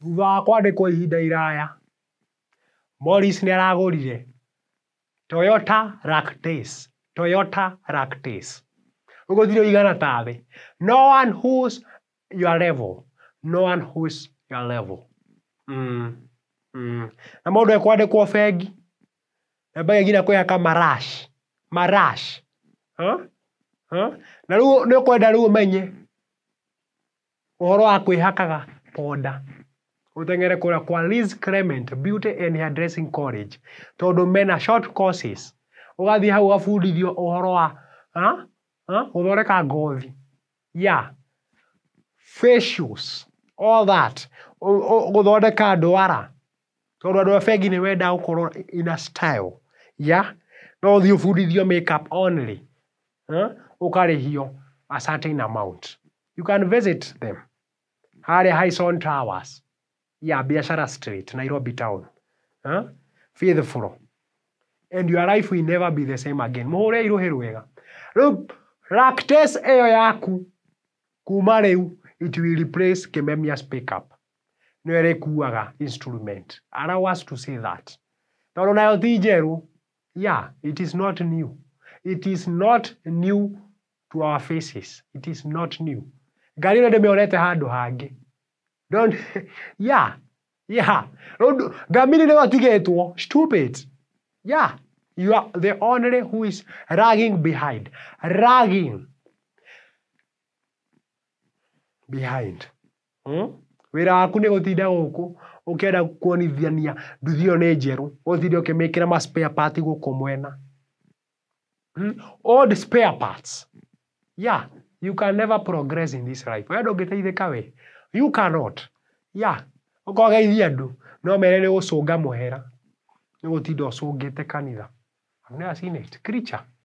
Thutha wa kwandĩkwo ihinda iraya, Morris nĩ aragũrire Toyota Ractis. Toyota Ractis. Ũgũtirĩ ũigana ta thĩ. No one who's your level. No one who's your level. Na mũndũ ekwandĩkwo bengi, ambagia nginya kwĩhaka marash. Marash. Huh? Huh? Na rĩu nĩ ũkwenda rĩu ũmenye ũhoro wa kwĩhakaga ponda. Ũteng'ere kũrĩa kwa Liz Clement Beauty and Hairdressing College tondũ mena short courses. Ũgathiĩ hau ũgabundithio ũhoro wa ha? Ha? Gũthondeka ngothi. Yeah. Facials. All that. Gũthondeka ndwara. Tondũ andũ a bengi nĩ mendaga gũkorwo in a style. Yeah. No ũthiĩ ũbundithio makeup only. Huh? Ũkarĩhio a certain amount. You can visit them. Harĩa Hyson Towers. Yeah, Biashara Street, Nairobi town. Huh? Fifth floor. And your life will never be the same again. Mũhũre irũhĩ rwega. Rĩu Ractis ĩyo yaku kuma rĩu it will replace Kimemia's pickup. Nĩyo ĩrĩkuaga instrument. Allow us to say that. Tondũ nayo ti njerũ. Yeah, it is not new. It is not new to our faces. It is not new. Ngari ĩno ndĩmĩonete handũ hangĩ. Don't, yeah, yeah. Rĩu Ngamini nĩwe atigĩtwo. Stupid. Yeah. You are the only who is lagging behind. Lagging behind. Wĩra waku nĩ gũtinda gũkũ ũkĩenda kuonithania nduthi ĩyo nĩ njerũ, ũtinde ũkĩmĩkĩra ma spare part gũkũ mwena. Old spare parts. Yeah, you can never progress in this life. We ndũngĩteithĩka we. You cannot. Yeah, ũkogeithia andũ no mere nĩ gũcũnga mũhera. Nĩ gũtinda ũcũngĩte kanitha. I've never seen it. Creature.